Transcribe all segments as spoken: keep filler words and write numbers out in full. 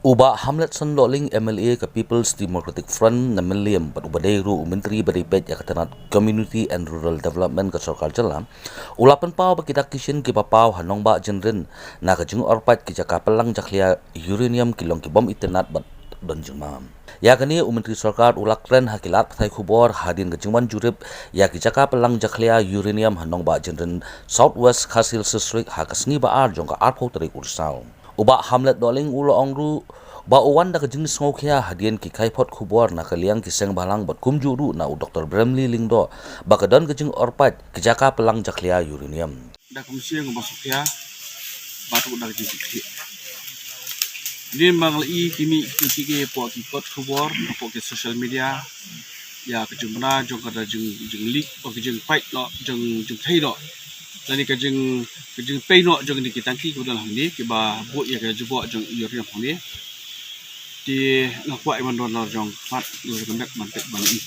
U Bah Hamletson Dohling, M L A ka People's Democratic Front na Mylliem bad uba dei ruh u Myntri ba dei peit ïa ka tnat Community and Rural Development ka Sorkar Jylla, u la pynpaw ba ki dak ki shin kiba paw ha Nongbah Jynrin na ka jingorpait ki jaka pynlang jakhlia uranium ki long ki bym itynnad bad don jingma. Ïa kane u Myntri Sorkar u la kren ha ki lad pathai khubor hadien ka jingwan jurip ïa ki jaka pynlang jakhlia uranium ha Nongbah Jynrin, South West Khasi Hills District, ha ka sngi ba ar jong ka arphew tarik u Risaw. U Bah Hamlet Dohling u la ong ruh ba u wan da ka jingsngewkhia hadien ki khaiphot khubor na ka liang ki seng bhalang bad kumjuh ruh na u Doktor Bramley Lyngdoh ba ka don ka jingorpait ki jaka pynlang jakhlia uranium. Da ka mynsiem kaba sngewkhia bad ruh da ka jingkitkhlieh. Hadien ba nga la i ki mih ki ki ki hapoh ki kot khubor, hapoh ki social media, ïa ka jingbna jong ka da jing jingleak, o ka jingpait noh, jing jingthei noh, lane ka jing ka jingpei noh jong kine ki tangki kiba don hangne kiba buh ïa ka jubok jong i uranium hangne. Te nga kwah ïa ban don la jong khmat la ka met man tek ban i.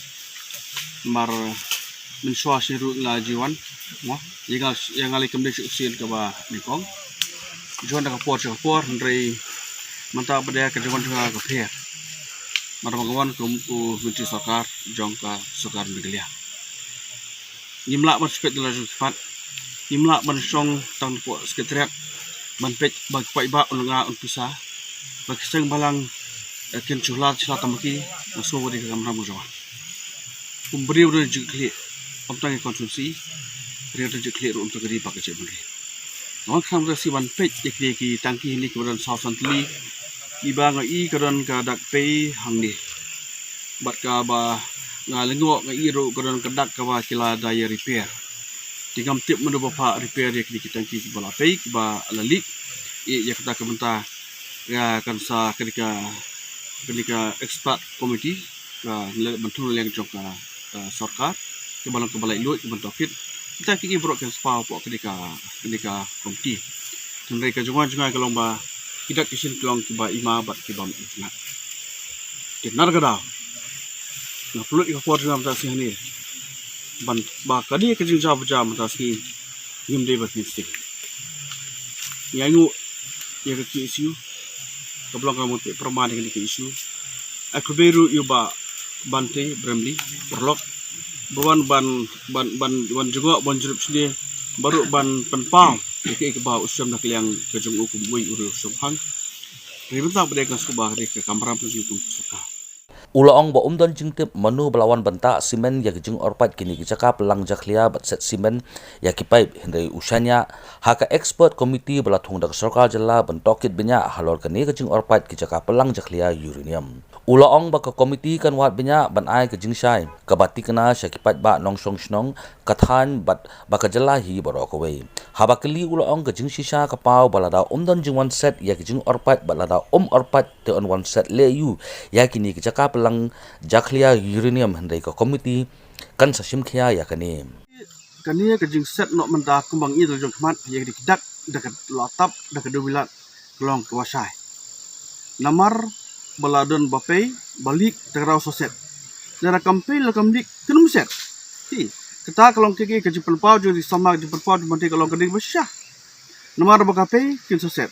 Namar mynshuwa shi ruh la jiwan mo ïa nga ïa nga la kam dei shu sien kaba nyngkong. Jiwan da ka por sha ka por hynrei mynta ba dei ka jiwan jong nga ka pher. Mar ba ka wan kum u Myntri Sorkar jong ka Sorkar Meghalaya. Ngim lah ban shu peit da la jong ki khmat. Ngim lah ban shong tang hapoh Secretariat ban peit ba ki paidbah un lynga un pisa, ba ki seng bhalang, eh, kin shu lad shu lad tang ma ki. Nga sngew ba dei ka kamram ka jong nga. Kum briew don jingkitkhlieh ym tang ïa ka constituency, briew don jingkitkhlieh ruh ym tang ka ri bad ka jaitbynriew. Nga wan khnang ba dei shi ban peit ïa kine ki tangki hangne kiba don saw san tylli, kiba nga i ka don ka dak pei hangne. Bad kaba nga lyngngoh nga i ruh ka don ka dak kaba ki la da ïa repair. Te ngam tip mano ba phah repair ïa kine ki tangki kiba la pei kiba la leak. Ïa kata ka bynta ka kan sa kane ka kane ka expert committee ka ngi la ban thung na liang jong ka, ka sorkar, kaba long kaba laitluid kaba tohkit. Kita ki baroh kin sa paw hapoh kane ka kane ka committee. Hynrei ka jingwan jong nga ka long ba ki dak ki shin ki long kiba ima bad kiba ym itynnad. Te na kata ka daw nga pynlut ïa ka por jong nga mynta ka sngi hangne ban ba kane ka jingjaw ba jaw mynta ka sngi ngim dei ban pynstieng. Ngi ainguh ïa ka K S U kaba long ka mut pyrman ïa kane ka issue. Ai khublei ruh ïa u Bah Bante Bramley paralok ba wan ban ban ban ban jngoh ban jurip shane ba ruh ban pynpaw ïa kaei kaba u shem na ka liang ka jong u kum uwei u riew shemphang. Hynrei mynta ba dei ka sngewbha ka dei ka kamram ka jong u kum u sorkar. U la ong ba um don jingtip mano ba la wan ban tah simen ïa ki jingorpait kine ki jaka pynlang jakhlia bad set simen ïa ki paip, hynrei u shaniah ha ka expert committee ba la thung da ka sorkar jylla ban tohkit bniah halor kane ka jingorpait ki jaka pynlang jakhlia uranium. U la ong ba ka committee kan wad bniah ban ai ka jingshai kaba thikna sha ki paidbah nongshong shnong, ka thaiñ bad ba ka jylla hi baroh kawei. Haba kylli u la ong ka jingshisha ka paw ba lada um don jingwan set ïa ki jingorpait bad lada um orpait te yn wan set leh ïa u ïa kine ki jaka pynlang jakhlia uranium, hynrei ka committee kan sa shim khia ïa kane. Kane ka jingset noh mynta kumba ngi la jong khmat ïa kane ki dak da ka la tap da ka dewbilat ka long kaba shai. Namar ba la don ba pei ba leak da ka daw sa set. Lada kam pei lada kam leak kin ym set. Te kata ka long kane ka jingpynpaw jong ri samla ka jingpynpaw jong mynta ka long kane kaba shisha. Namar ba ka pei kin sa set.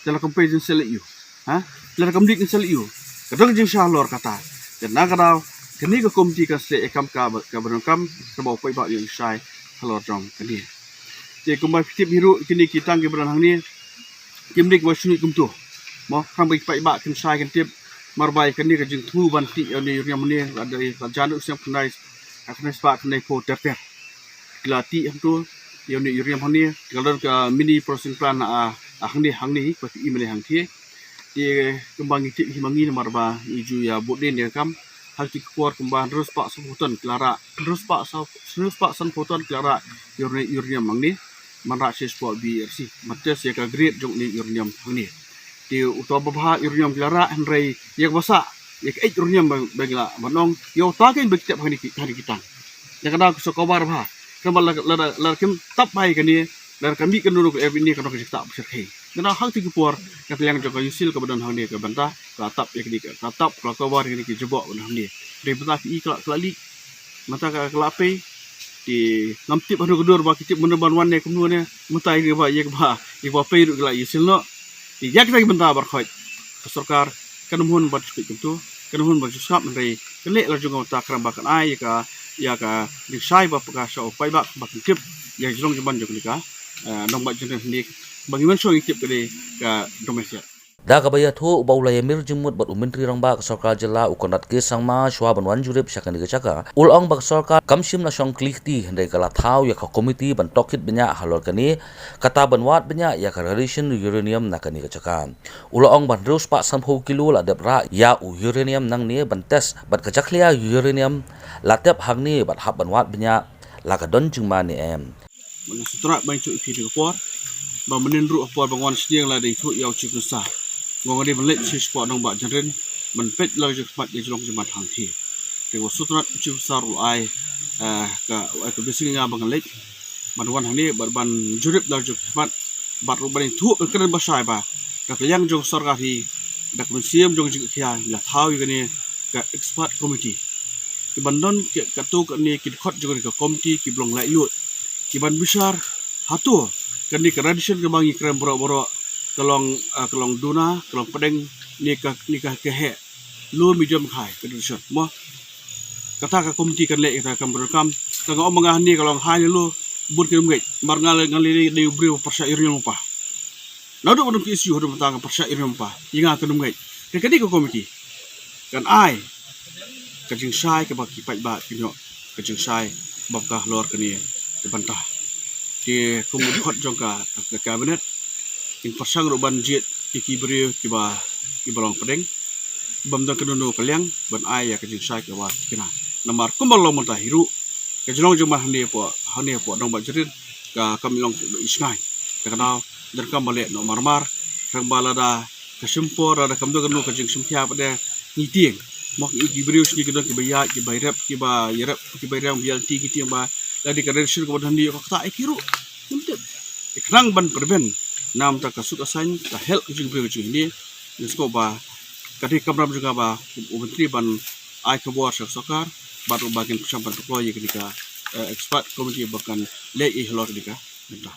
Lada kam pei kin sa leh ïa u. Ha? Lada kam leak kin sa leh ïa u. Ka dang jingshisha halor kata. Te na ka daw kane ka committee kan sa leh ïa kam kaba kaba donkam kaba u paidbah u ïoh shai halor jong kane. Te kumba phi tip hi ruh kine ki tang kiba don hangne kim dei kiba shu mih kumto. Mo, khnang ba ki paidbah kin shai kin tip. Mar ba ïa kane ka jingthmu ban tih ïa une u uranium hangne la dei la jan u snem khyndai, khyndai spah khyndaiphew ter ter. Ki la tih hangto ïa une u uranium hangne, ki la don ka mini processing plant ha, ha hangne hangne hi, ba ki i mane hangthie. Te kumba ngi tip hi ma ngi namar ba ngi ju ïa bud dien ïa ka kam. Ha kiti ki por kumba hynriew spah sawphew ton ki la rah, hynriew spah saw hynriew spah sanphew ton ki la rah ïa une u uranium hangne. Ban rah shi spah B R C ban test ïa ka grade jong une u uranium hangne. Te uto ba bha uranium ki la rah hynrei ïa kaba sah ïa ka eit uranium ba ba ngi lah ban ong ïa uta kein ba ki tep ha kine ki ha kine ki tang. Ïa ka daw ka shu cover bha. Kynmaw lada lada lada kim tap bha ïa kane lada ka mih kano kano ka ep ine kano ka jingktah ba shyrkhei. Kane ha kiti ki por ka tliang jong ka U C I L kaba don hangne ka bynta ka la tap ïa kane ka la tap ka la cover ïa kane ki jubok ba don hangne. Dei bynta ki i ka la ka la leak. Mynta ka ka la pei. Te ngam tip hano ka dur ba ki tip mynno ban wan ne kumno ne. Mynta ïa kaba ïa kaba ïa kaba pei ruh ka la ïa sil noh. Te ïa kita ki bynta baroh khoit ka sorkar Kan ym hun ban shu peit kumto, kan ym hun ban shu sngap, hynrei kan leh la jong ka mynta khnang ba kan ai ïa ka, ïa ka jingshai ba paka sha u paidbah ba kan tip ïa ka jinglong jingman jong kane ka, eh, nongbah Jynrin hangne, ba ngi mynshwa ngi tip ka dei ka dong Mawsiat. Da kaba ïathuh ba u la ïamir jingmut bad u Myntri Rangbah ka Sorkar Jylla u Conrad K Sangma shuwa ban wan jurip sha kane ka jaka, u la ong ba ka sorkar kam shym la shong kli kti, hynrei ka la thaw ïa ka komiti ban tohkit bniah halor kane, kata ban wad bniah ïa ka radiation uranium na kane ka jaka. U la ong ba hynriew spah sanphew kilo la dep rah ïa u uranium nangne ban test, bad ka jakhlia uranium la tep hangne bad hap ban wad bniah la ka don jingma ne em. Ban sngewthuh ban ïathuh ïa phi ha kane ka por ba mynnin ruh ha por ba nga wan sha shnong la dei ïathuh ïa u Chief Minister, nga ong nga dei ban leit sha spah nongbah Jynrin ban peit la ka jingkhmat ïa ka jinglong jingman hangthie. Te u sngewthuh u Chief Minister u la ai, eh, ka, u ai ka blessing ïa nga ba ngan leit ban wan hangne bad ban jurip la ka jingkhmat, bad ruh ban ïathuh ban kren bashai ba da ka liang jong ka sorkar hi, da ka mynsiem jong ka jingkitkhlieh, la thaw ïa kane ka expert committee. Ki ban don ki, katto katne ki dkhot jong kane ka komiti ki ba long laitluid, ki ban bishar hato kane ka radiation kaba ngi kren baroh baroh ka long, ah, ka long duna, ka long pdeng, ne ka, ne ka, ka heh, low, medium, high, ka radiation, mo. Kata ka komiti kan leh, kata kam baroh kam. Tang nga ong ma nga hangne ka long high ne low, bun kim ngeit. Namar nga lei, nga lei dei u briew ba pyrshah uranium lyngba. Naduh ba don ka issue haduh mynta nga pyrshah uranium lyngba, ïa nga kim ngeit. Te ka dei ka komiti kan ai ka jingshai kaba ki paidbah kin ïoh ka jingshai ba paka halor kane ka bynta. Te kum u dkhot jong ka, ka cabinet, kin pyrshang ruh ban jied ïa ki briew kiba, kiba long pdeng, bym don kano kano ka liang ban ai ïa ka jingshai kaba thikna. Namar kumba long mynta hi ruh, ka jinglong jingman hangne hapoh, hangne hapoh nongbah Jynrin ka kam long i shngaiñ. Te ka daw donkam ba leh noh marmar, tang ba lada ka shim por, lada kam don kano ka jingshim khia pat de, ngi tieng. Mo, ngi ki briew sha ngi ki don kiba ïaid, kiba ïarep, kiba ïarep, kiba ïarep, kiba ïalti, ngi tieng ba lada ka radiation kaba don hangne ka ktah ïa ki ruh, ngim tip. Te khnang ban prevent, namar ka suk ka saiñ, ka health ka jong ki briew ka jong ngi, ngi sngewbha ka dei ka kamram jong nga ba u Myntri ban ai khubor sha ka sorkar bad ruh ba kin pyrshang ban pynkloi ïa kane ka, eh, expert committee ba kan leit halor kane ka bynta.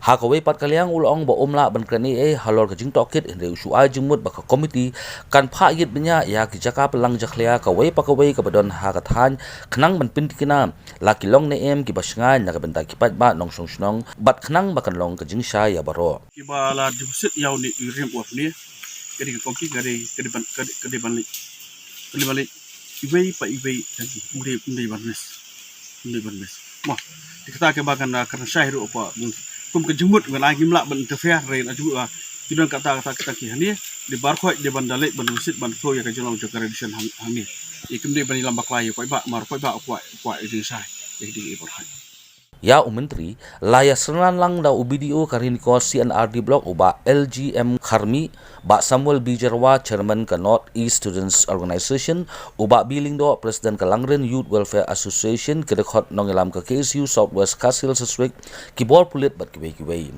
Ha kawei pat ka liang u la ong ba um lah ban kren ei ei halor ka jingtohkit, hynrei u shu ai jingmut ba ka komiti kan phah ïit bniah ïa ki jaka pynlang jakhlia kawei pa kawei kaba don ha ka thaiñ, khnang ban pynthikna la ki long ne em kiba shngaiñ na ka bynta ki paidbah nongshong shnong, bad khnang ba kan long ka jingshai ïa baroh. Kiba la deposit ïa une u uranium ore hangne, ka dei ka komiti, ka dei, ka dei ban, ka dei, ka dei ban leit, ka dei ban leit iwei pa iwei tangki, ym dei, ym dei ban miss, ym dei ban miss. Mo, te kata kaba kan, ah, kan shai ruh hapoh, kum ka jingmut ngan ai, ngim lah ban interfere, hynrei na jingmut ba ki don kata, kata, kata ki hangne, dei baroh khoit dei ban da leit ban deposit ban khlur ïa ka jinglong jong ka radiation hang, hangne. Ïa kim dei ban ïalam bakla ïa u paidbah, namar u paidbah u kwah, u kwah ïa ka jingshai ïa ki dei baroh khoit. Ïa u Myntri, la ïasynran lang da u B D O ka Ranikor C and R D Block, u Bah L G M Kharmi, Bah Samuel B Jyrwa, Chairman ka North East Students Organisation, u Bah B Lyngdoh, President ka Langrin Youth Welfare Association, ki dkhot nongïalam ka K S U South West Khasi Hills District, ki bor pulit bad kiwei kiwei.